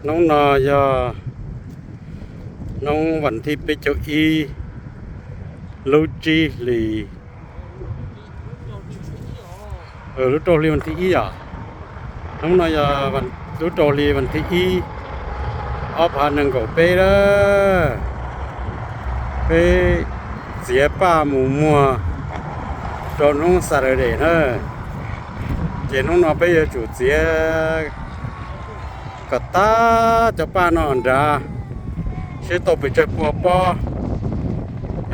Hnub no yog hnub vas thib peb caug ib lub tsib hlis, lub rau hli vas thib ib os. Hnub no yog lub rau hli vas thib ib, ob phav nees nkaum peb lawm. Peb txiav paj mus muag rau hnub Saturday na. Ces hnub no peb yuav tsum txiav kom tag cov paj no nrad, seb tau pes tsawg pua pob,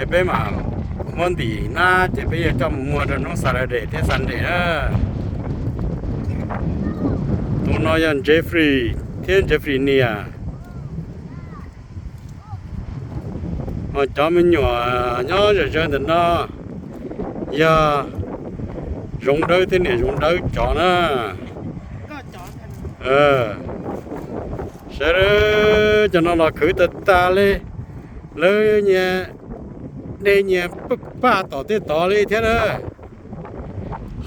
es peb mam muab ntim hnab ces peb yuav coj mus muag rau hnub Saturday thiab Sunday na. Tus no yog Jeffrey thiab Jeffrey niam. Ho cov me nyuam nyob zom zaws ntawm no yog Zoov Dawb thiab niam Zoov Dawb cov na. Saib, cov no los khwv tag tag li, lawv nyias dej nyias paj tom tej tod li thiab na.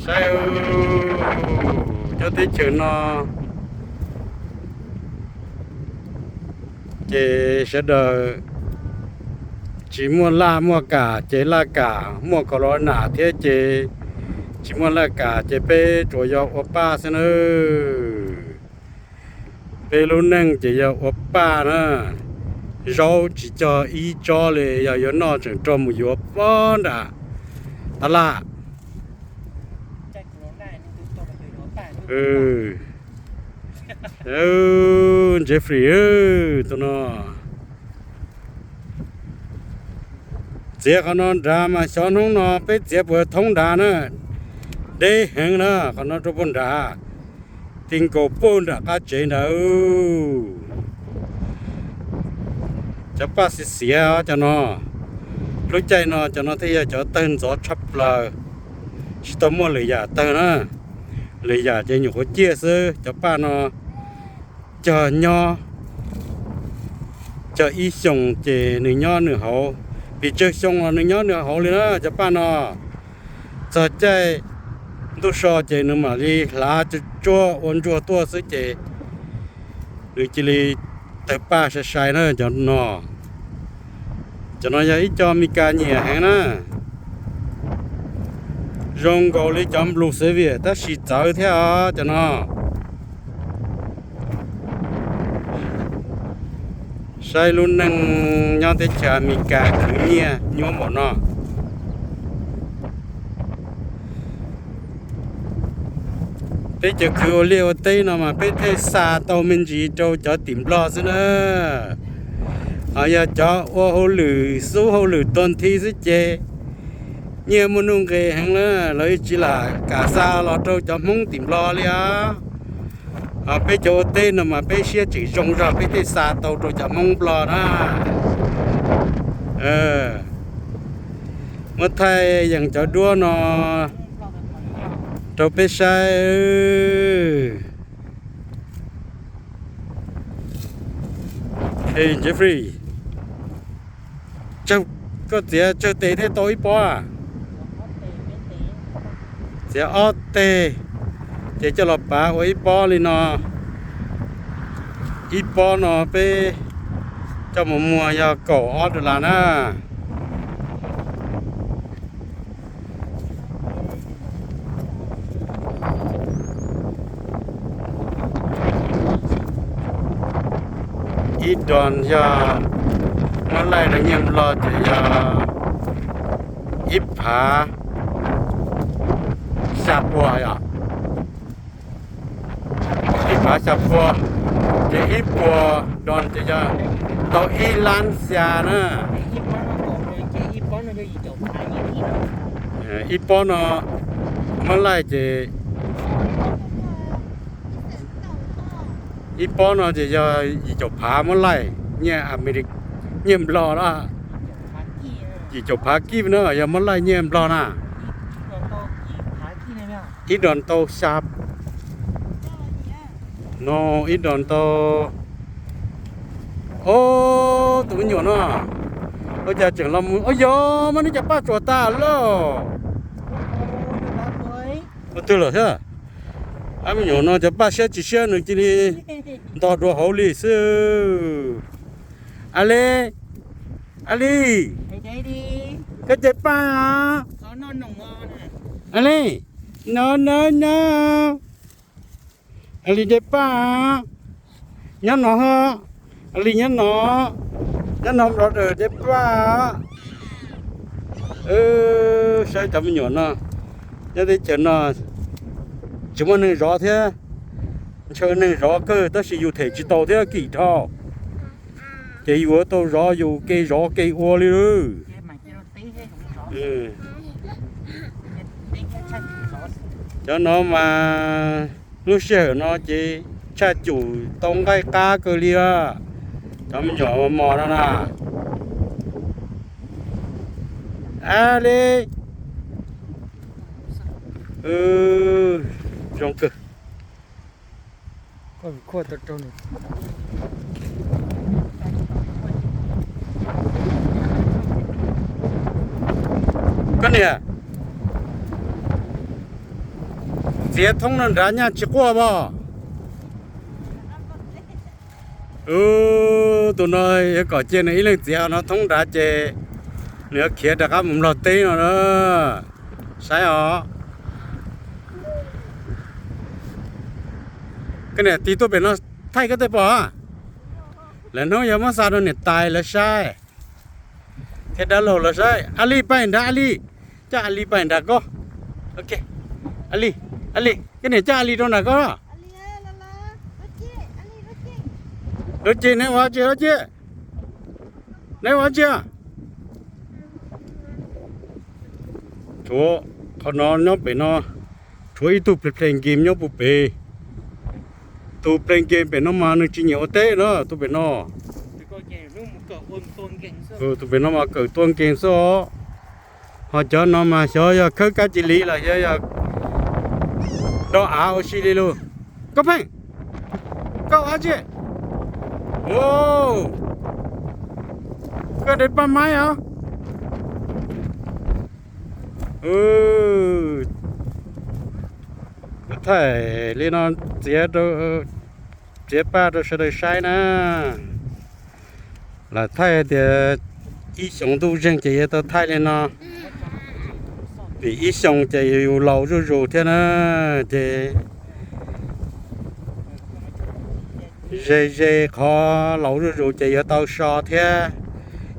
Saib, cov teb chaws no ces sawv daws tsis muaj laj muaj kam ces laj kam, muaj corona thiab ces tsis muaj laj kam ces peb tsuas yog ua paj xwb na. Peb lub neej ces yog ua paj na. Zaub tsis cog ib tsob li, yog yuav noj tseem rau mus yuav pob nram tab laj. Jeffrey, tus no txiav qhov no nrad mas xyov hnub no peb txiav puas thoob nrad na. Deb heev na, qhov no rau puag nrad, ti nkaus puag nram qab tsev nrad. Cov paj xiav xiav cov no. Lub caij no cov no thiaj yog cov tawg ntxov tshaj plaws, tsis tau muaj lwm yam tawg na. Lwm yam ces nyuam qhuav ciaj xwb, cov paj no cog nyob, cog ib xyoos ces nws nyob nws hauv, pes tsawg xyoo los nws nyob nws hauv li na cov paj no. Txog caij ntuj so ces nws mam li hlav tsuag tsuag ua ntsuag tuaj xwb ces nws cia li tawg paj sai sai na cov no. Cov no yog ib co Mes Kas nyiam heev na. Zoo nkaus li cov nploos xav viam tab sis txawv thiab os cov no. Saib lub neej nyob teb chaws Amelikas khwv nyiaj nyuaj npaum no. Peb cov khwv ua liaj ua teb no mas peb thiaj xa tau me ntsis rau cov tim Nplog xwb na. Ho yog cov ua hauj lwm xub hauj lwm tuag nthi xwb ces nyiaj muaj nuj nqis heev na, lawv tsis lam kam xa los rau cov Hmoob tim Nplog li os. Ho peb cov ua teb no mas peb siab tseem zoo zog peb thiaj xa tau rau cov Hmoob Nplog na. Muab thaij yees cov duab no rau peb saib. Jeffrey, koj txiav tsawg tes thiaj tau ib pob? Txiav ob teg ces coj los pav ua ib pob li no. Ib pob no peb coj mus muag yog kaum ob dollar na. Ib dollar yog muab laij rau nyiaj Nplog ces yog ib phav xya pua yom. Ib phav xya pua, ces ib puas dollar ces yog tau ib lab xya na. Ib pob no muab laij ces, ib pob no ces yog yim caum phav muab laij nyiaj Amelikas, nyiaj Nplog na. Yim caum phav kib na, yog muab laij nyiaj Nplog na. Ib dollar tau xya, no, ib dollar tau. Ob, tus me nyuam no ua cas tseem los mus, ua yog muab neb cov paj tsuas tas lawm. Ua twg lawm thiab? Ob me nyuam no cov paj siab tsis siab nws cia li ntog dua hauv li xwb. Ali, Ali, koj cais paj os. Ali, no no no. Ali cais paj, nyob no ho. Ali nyob no, nyob no brother cais paj. Saib cov me nyuam no, nyob teb chaws no tsis muaj neeg zov thiab, ntshaw neeg zov kawg tab sis yus them tsis tau thiab kim dhau. Ces yus yuav tau zov yus kev zov kev ua li. Cov no mas lub sij hawm no ces tshaj cum tau nqaij qab kawg li os. Cov me nyuam mos no na. Ali, zoo kawg. Koj niam, txiav thoob no nrad nyaj tsis quaj pom? Tus no yuav kom cia nws ib leeg txiav no thoob nrad ces nws yuav khiav rov qab mus Nplog teb no na. Saib os. Koj niam tig tuaj pem no thaij koj tej pom? Lawv hnub yog muab xa rau niam tais lawv saib thiab dab laug lawv saib. Ali pab nrad, Ali, coj Ali pab nrad koj. Ali, Ali, koj niam coj Ali rau nrad koj. Lub cim ne, ua tsi lub cim? Neb ua tsi? Tshuav qhov no nyob pem no, tshuav ib tug ples game nyob puag pem. Tus ples game pem no mas nws tsis nyiam ua teb na, tus pem no. Tus pem no mas kawm tua game xwb os. Ho cov no mas xyov yog khawb kab cia li los xyov yog do av ua si li lus. Koj pheej, koj ua tsi? Koj de paj maib os. Thaij li no, txiav, txiav paj rau sawv daws saib na. Lam thaij tias ib xyoos ntuj zeeg ces yuav tau thaij li no, vim ib xyoos ces yus laus zuj zus thiab na, ces ze ze qhov laus zuj zus ces yuav tau so thiab,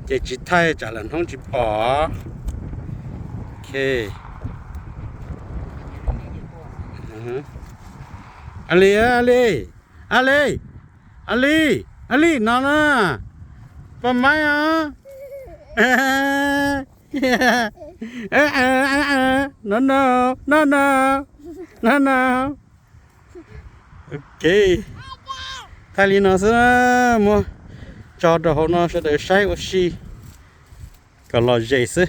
ces tsis thaij tsam lwm hnub tsis pom. Ali, Ali, Ali, Ali, Ali, no na, paj maib os. No no, no no, no no. Ok, thaij li no xwb, muab tso rau hauv no sawv daws saib ua si kom lom zem xwb.